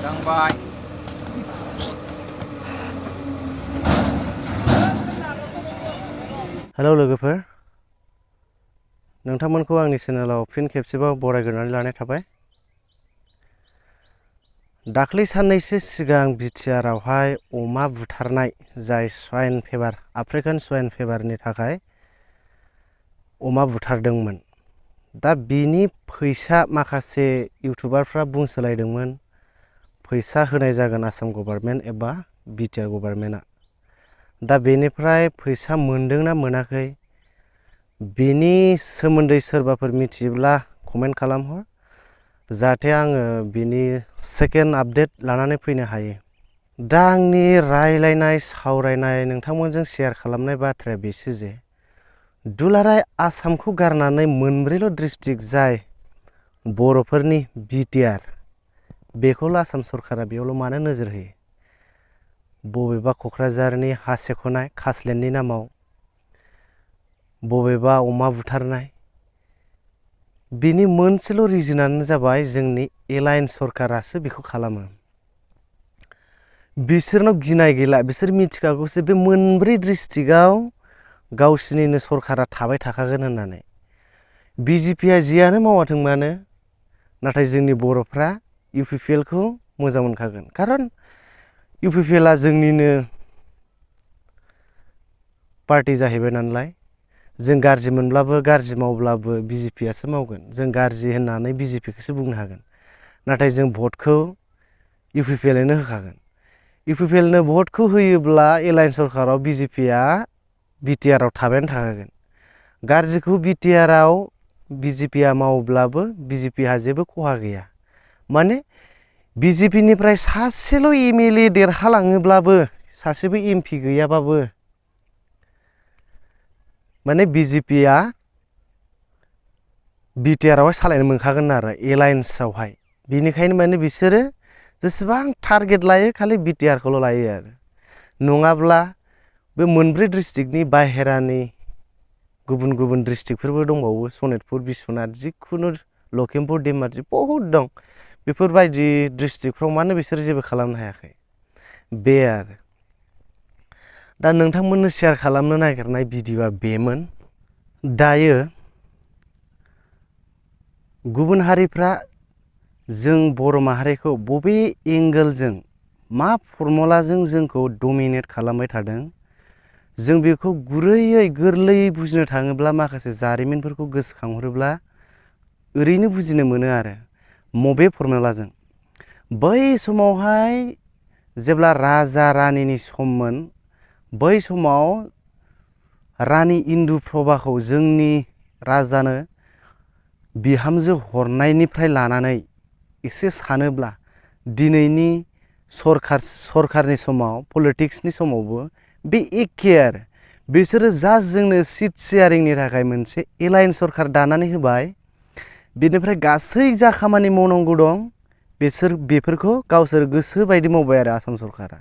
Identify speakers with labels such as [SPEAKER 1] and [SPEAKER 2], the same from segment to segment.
[SPEAKER 1] Gangbai.
[SPEAKER 2] Hello लोगोफोर नोंथांमोनखौ आंनि चेनेलाव फिन खेबसेबाव बरायग्रोनानै लानाय थाबाय। दाख्लै साननैसो सिगां बिटिआरआवहाय अमा बुथारनाय जाय स्वाइन फेभार आफ्रिकान स्वाइन फेभारनि थाखाय अमा बुथारदोंमोन। दा बिनि फैसा माखासे इउटुबारफ्रा बुंसोलायदोंमोन फैसा होनाय जागोन आसाम गभर्नमेन्ट एबा बिटिआर गभर्नमेन्टआ। दा बेनिफ्राय फैसा मोनदोंना मोनाखै बेनि सोमोन्दै सोरबाफोर मिथियोब्ला कमेन्ट खालामहर, जाहाथे आङो बिनि सेकेन्ड आपडेट लानानै फैनो हायो। दा आंनि रायलायनाय सावरायनाय नोंथांमोनजों शेयार खालामनाय बाथ्राया बेसो जे दुलाराय आसामखौ गारनानै मोनब्रैल' डिस्ट्रिक्ट जाय बर'फोरनि बिटिआर बेखौल' आसाम सरकारा बेयावल' मानो नोजोर होयो? बबेबा क'क्राझारनि हा सेख'नाय खासलेण्डनि नामाव, बबेबा अमा बुथारनाय, बिनि मोनसेल' रिजनानो जाबाय जोंनि एलायन सरकारासो बेखौ खालामो। बिसोरनाव गिनाय गैला, बिसोर मिथिखागौसो बे मोनब्रै डिस्ट्रिक्टआव गावसिनिनो सरकारा थाबाय थाखागोन होननानै। बिजेपिआ जियानो मावाथों मानो नाथाय जोंनि बर'फ्रा इउपिपिएलखौ मोजां मोनखागोन, खारन इउपिपिएलआ जोंनिनो पार्टी जाहैबाय नालाय। जों गाज्रि मोनब्लाबो गाज्रि मावब्लाबो बिजेपिआसो मावगोन, जों गाज्रि होननानै बिजेपिखौसो बुंनो हागोन, नाथाय जों भटखौ इउपिपिएलनो होखागोन। इउपिपिएलनो भटखौ होयोब्ला एलायन सरकाराव बिजेपिआ बिटिआरआव थाबायानो थाखागोन। गाज्रिखौ बिटिआरआव बिजेपिआ मावब्लाबो बिजेपिहा जेबो खहा गैया। माने बिजेपिनिफ्राय सासेल' एमएलए देरहालाङोब्लाबो, सासेबो एमपि गैयाबाबो माने बिजेपिआ बिटिआरआवहाय सालायनो मोनखागोन आरो एलायन्सआवहाय। बिनिखायनो माने बिसोरो जेसेबां टारगेट लायो खालि बिटिआरखौल' लायो आरो। नङाब्ला बे मोनब्रै डिस्ट्रिक्टनि बाहेरानि गुबुन गुबुन डिस्ट्रिक्टफोरबो दंबावो, सनितपुर, बिश्वनाथ, जिखुनु लखिमपुर, धेमाजि बहुद दं। बेफोरबायदि डिस्ट्रिक्टफ्राव मानो बिसोर जेबो खालामनो हायाखै? बे आरो दा नोंथांमोननो शेयार खालामनो नागिरनाय भिडिअ'आ बेमोन। दायो गुबुन हारिफ्रा जों बर' माहारिखौ बबे एंगोलजों मा फर्मुलाजों जोंखौ डमिनेट खालामबाय थादों, जों बेखौ गुरैयै गोरलैयै बुजिनो थाङोब्ला माखासे जारिमिनफोरखौ गोसोखांहरोब्ला ओरैनो बुजिनो मोनो आरो मबे फर्मुलाजों। बै समावहाय जेब्ला राजा रानिनि सममोन, बै समाव रानि इन्दुप्रभाखौ जोंनि राजानो बिहामजो हरनायनिफ्राय लानानै एसे सानोब्ला दिनैनि सरकारनि समाव पलिटिक्सनि समावबो बे एखे आरो। बिसोरो जास्ट जोंनो सिट शेयारिंनि थाखाय मोनसे एलायन सरकार दानानै होबाय। बेनिफ्राय गासै जा खामानि मावनांगौ दं बेफोरखौ गावसोर गोसो बायदि मावबाय आरो आसाम सरकारा।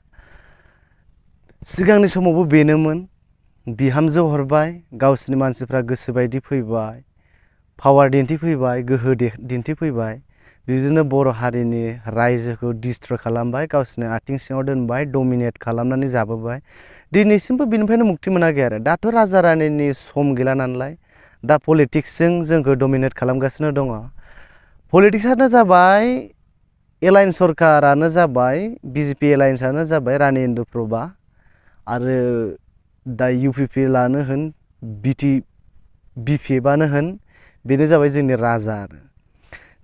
[SPEAKER 2] सिगांनि समावबो बेनोमोन, बिहामजो हरबाय, गावसिनि मानसिफ्रा गोसो बायदि फैबाय, पावार दिन्थिफैबाय, गोहो दिन्थिफैबाय, बिदिनो बर' हारिनि रायजोखौ डिस्ट्रय खालामबाय, गावसिनि आथिं सिङाव दोनबाय, डमिनेट खालामनानै जाबोबाय। दिनैसिमबो बिनिफ्रायनो मुक्ति मोनाखै आरो। दाथ' राजा रानिनि सम गैला नालाय, दा पलिटिक्सजों जोंखौ डमिनेट खालामगासिनो दङ। पलिटिक्सआनो जाबाय, एलायन सरकारानो जाबाय, बिजेपि एलायन्सआनो जाबाय रानि इन्दुप्रभा, आरो दा इउपिपिएलआनो होन, बिपिएफआनो होन, बेनो जाबाय जोंनि राजा आरो।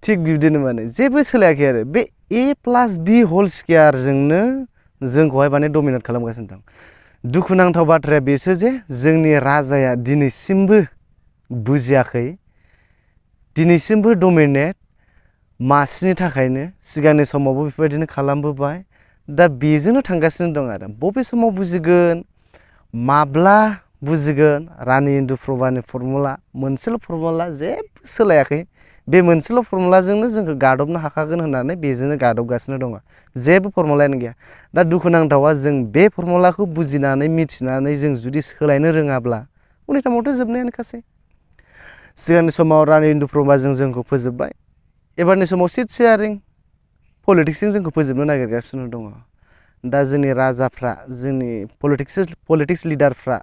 [SPEAKER 2] थिग बिदिनो माने जेबो सोलायाखै आरो। बे A+B होल स्क्वायरजोंनो जोंखौहाय माने डमिनेट खालामगासिनो दं। दुखुनांथाव बाथ्राया बेसो जे जोंनि राजाया दिनैसिमबो बुजियाखै, दिनैसिमबो डमिनेट। मासिनि थाखायनो सिगांनि समावबो बेफोरबायदिनो खालामबोबाय, दा बेजोंनो थांगासिनो दं आरो। बबे समाव बुजिगोन, माब्ला बुजिगोन? रानि इन्दुप्रभानि फर्मुला मोनसेल' फर्मुला, जेबो सोलायाखै। बे मोनसेल' फर्मुलाजोंनो जोंखौ गादबनो हाखागोन होननानै बेजोंनो गादबगासिनो दङ, जेबो फर्मुलायानो गैया। दा दुखुनांथावा जों बे फर्मुलाखौ बुजिनानै मिथिनानै जों जुदि सोलायनो रोङाब्ला उननि समावथ' जोबनायानोखासै। सिगांनि समाव रानि इन्दुप्रभाजों जोंखौ फोजोबबाय, एबारनि समाव सिट शेयारिं, पलिटिक्सजों जोंखौ फोजोबनो नागिरगासिनो दङ। दा जोंनि राजाफ्रा जोंनि पलिटिक्स लिडारफ्रा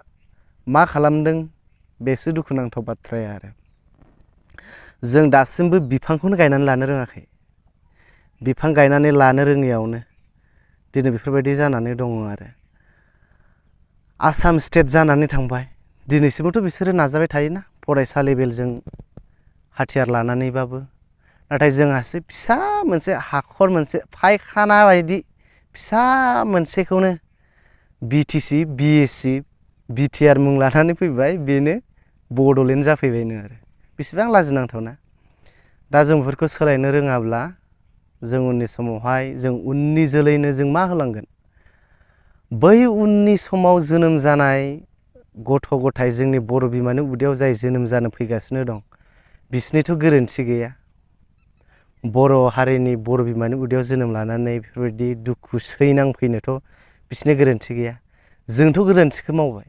[SPEAKER 2] मा खालामदों बेसो दुखुनांथाव बाथ्राया आरो जों दासिमबो बिफांखौनो गायनानै लानो रोङाखै। बिफां गायनानै लानो रोङैयावनो दिनै बेफोरबायदि जानानै दङ आरो आसाम स्टेट जानानै थांबाय। दिनैसिमबोथ' बिसोरो नाजाबाय थायोना फरायसालि बेलजों हाथियार लानानैबाबो, नाथाय जोंहासो फिसा मोनसे हाखर मोनसे फायखाना बायदि फिसा मोनसेखौनो बिटिसि बिएसि बिटिआर मुं लानानै फैबाय, बेनो बड'लेण्ड जाफैबायनो आरो बेसेबां लाजिनांथावना। दा जों बेफोरखौ सोलायनो रोङाब्ला जों उननि समावहाय जों उननि जोलैनो जों मा होलांगोन? बै उननि समाव जोनोम जानाय गथ' गथाय जोंनि बर' बिमानि उदैयाव जाय जोनोम जानो फैगासिनो दं बिसोरनिथ' गोरोन्थि गैया। बर' हारिनि बर' बिमानि उदैयाव जोनोम लानानै बेफोरबायदि दुखु सैनांफैनोथ' बिसोरनि गोरोन्थि गैया। जोंथ' गोरोन्थिखौ मावबाय,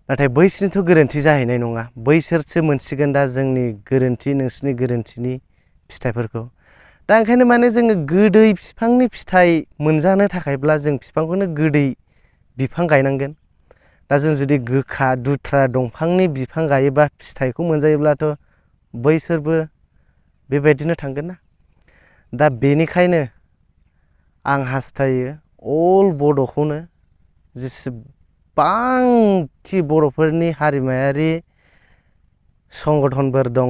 [SPEAKER 2] नाथाय बैसोरनिथ' गोरोन्थि जाहैनाय नङा। बैसोरसो मोनसिगोन दा जोंनि गोरोन्थि नोंसिनि गोरोन्थिनि फिथाइफोरखौ। दा ओंखायनो माने जोङो गोदै बिफांनि फिथाइ मोनजानो थाखायब्ला जों बिफांखौनो गोदै बिफां गायनांगोन। दा जों जुदि गोखा दुथ्रा दंफांनि बिफां गायोबा फिथाइखौ मोनजायोब्लाथ' बैसोरबो बेबायदिनो थांगोन ना। दा बेनिखायनो आं हास्थायो अल बड'खौनो जेसेबांखि बर'फोरनि हारिमायारि संगठनफोर दङ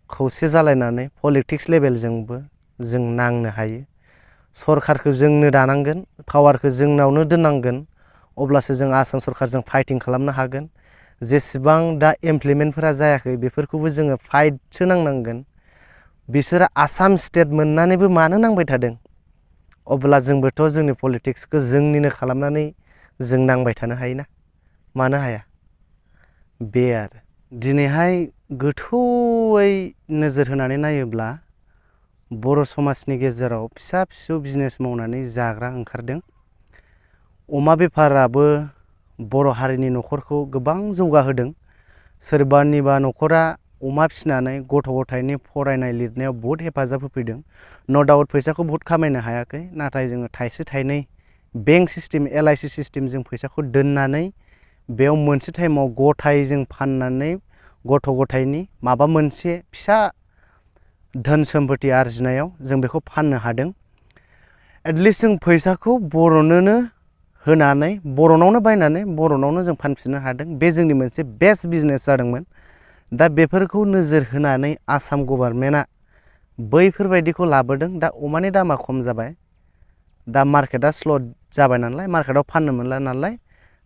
[SPEAKER 2] खौसे जालायनानै पलिटिक्स लेभेलजोंबो जों नांनो हायो। सरकारखौ जोंनो दानांगोन, पावारखौ जोंनावनो दोननांगोन, अब्लासो जों आसाम सरकारजों फाइटिं खालामनो हागोन। जेसेबां दा इमप्लिमेन्टफोरा जायाखै बेफोरखौबो जोङो फाइटसो नांनांगोन। बिसोरो आसाम स्टेट मोननानैबो मानो नांबाय थादों? अब्ला जोंबोथ' जोंनि पलिटिक्सखौ जोंनिनो खालामनानै जों नांबाय थानो हायोना, मानो हाया? बे आरो दिनैहाय गोथौयै नोजोर होनानै नायोब्ला बर' समाजनि गेजेराव फिसा फिसौ बिजनेस मावनानै जाग्रा ओंखारदों। अमा बेफाराबो बर' हारिनि न'खरखौ गोबां जौगाहोदों। सोरबानिबा न'खरा अमा फिसिनानै गथ' गथायनि फरायनाय लिरनायाव बहुद हेफाजाब होफैदों। न' डाउट फैसाखौ बहुद खामायनो हायाखै, नाथाय जोङो थाइसे थाइनै बेंक सिस्टेम LIC सिस्टेम जों फैसाखौ दोननानै बेयाव मोनसे टाइमाव गथाय जों फाननानै गथ' गथायनि माबा मोनसे फिसा धोन सम्पति आरजिनायाव जों बेखौ फाननो हादों। एटलिस्ट जों फैसाखौ बर'नोनो होनानै बर'नावनो बायनानै बर'नावनो जों फानफिननो हादों। बे जोंनि मोनसे बेस्ट बिजनेस जादोंमोन। दा बेफोरखौ नोजोर होनानै आसाम गभर्नमेन्टआ बैफोरबायदिखौ लाबोदों। दा अमानि दामा खम जाबाय, दा मार्केटआ स्ल' जाबाय नालाय, मार्केटआव फाननो मोनला नालाय,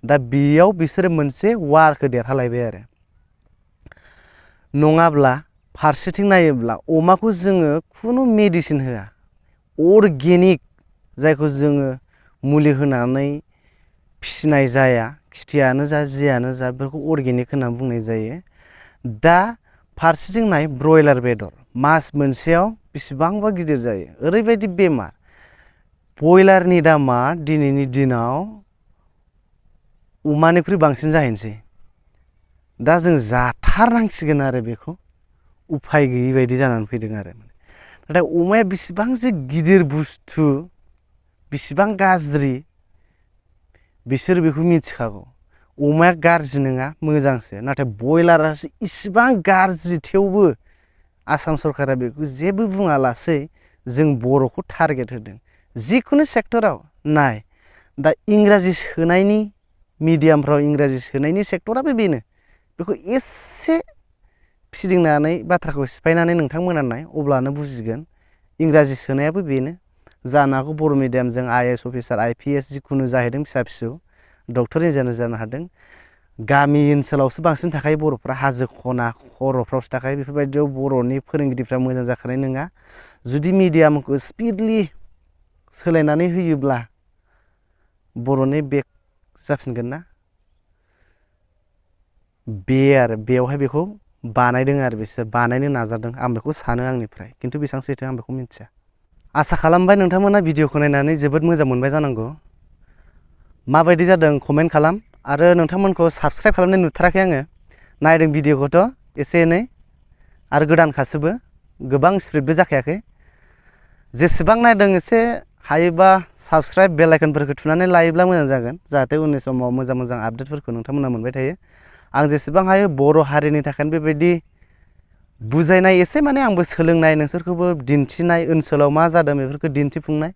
[SPEAKER 2] दा बेयाव बिसोरो मोनसे वारखौ देरहालायबाय आरो नङाब्ला फारसेथिं नायोब्ला अमाखौ जोङो खुनु मेडिसिन होआ, अर्गेनिक जायखौ जोङो मुलि होनानै फिसिनाय जाया, खिथियानो जा जियानो जा बेफोरखौ अर्गेनिक होनना बुंनाय जायो। दा फारसेथिं नाय ब्रयलार बेदर मास मोनसेयाव बेसेबांबा गिदिर जायो, ओरैबायदि बेमार। बयलारनि दामा दिनैनि दिनाव अमानिख्रुइ बांसिन जाहैनोसै। दा जों जाथारनांसिगोन आरो बेखौ उफाय गैयै बायदि जानानै फैदों आरो नाथाय अमाया बेसेबां जे गिदिर बुस्थु, बेसेबां गाज्रि बिसोर बेखौ मिथिखागौ। अमाया गाज्रि नङा, मोजांसो, नाथाय बयलारासो इसिबां गाज्रि। थेवबो आसाम सरकारा बेखौ जेबो बुङालासै जों बर'खौ टारगेट होदों। जिखुनु सेक्टराव नाय, दा इंराजि सोनायनि मिडियामफ्राव इंराजि सोनायनि सेक्टराबो बेनो। बेखौ एसे फिदिंनानै बाथ्राखौ सिफायनानै नोंथांमोना नाय, अब्लानो बुजिगोन इंराजि सोनायाबो बेनो। जानो हागौ बर' मिडियामजों IAS अफिसार IPS जिखुनु जाहैदों, फिसा फिसौ डक्टर इन्जिनियार जानो हादों। गामि ओनसोलावसो बांसिन थाखायो बर'फ्रा, हाजो खना खर'फ्रावसो थाखायो। बेफोरबायदियाव बर'नि फोरोंगिरिफ्रा मोजां जाखानाय नङा। जुदि मिडियामखौ स्पिडलि सोलायनानै होयोब्ला बर'नि बेक जाफिनगोन ना। बे आरो बेवहाय बेखौ बानायदों आरो बिसोर बानायनो नाजादों, आं बेखौ सानो आंनिफ्राय, खिन्थु बेसेबां सैथो आं बेखौ मिथिया। आसा खालामबाय नोंथांमोना भिडिअखौ नायनानै जोबोद मोजां मोनबाय जानांगौ। माबायदि जादों कमेन्ट खालाम, आरो नोंथांमोनखौ साबस्क्राइब खालामनाय नुथाराखै आङो। नायदों भिडिअखौथ' एसे एनै, आरो गोदानखासोबो, गोबां स्प्रिडबो जाखायाखै। जेसेबां नायदों एसे हायोबा साबस्क्राइब बेल आइकनफोरखौ थुनानै लायोब्ला मोजां जागोन जाहाथे उननि समाव मोजां मोजां आपडेटफोरखौ नोंथांमोना मोनबाय थायो। आं जेसेबां हायो बर' हारिनि थाखाय बेबायदि बुजायनाय एसे माने आंबो सोलोंनाय नोंसोरखौबो दिन्थिनाय ओनसोलाव मा जादों बेफोरखौ दिन्थिफुंनाय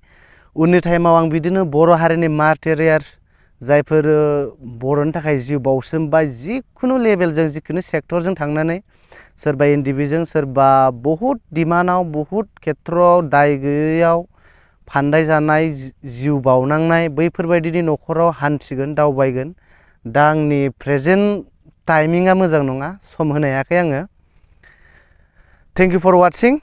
[SPEAKER 2] उननि टाइमाव आं बिदिनो बर' हारिनि मार्टिरियार जायफोर बर'नि थाखाय जिउ बाउसोमबाय जिखुनु लेभेलजों जिखुनु सेक्टरजों थांनानै सोरबा एनडिबिजों सोरबा बहुद डिमान्डआव बहुद खेथ्रआव दाय गैयैयाव फान्दाय जानाय जिउ बाउनांनाय बैफोरबायदिनि न'खराव हान्थिगोन दावबायगोन। दा आंनि प्रेजेन्ट टाइमिंआ मोजां नङा सम होनो हायाखै आङो। Thank you for वाचिं।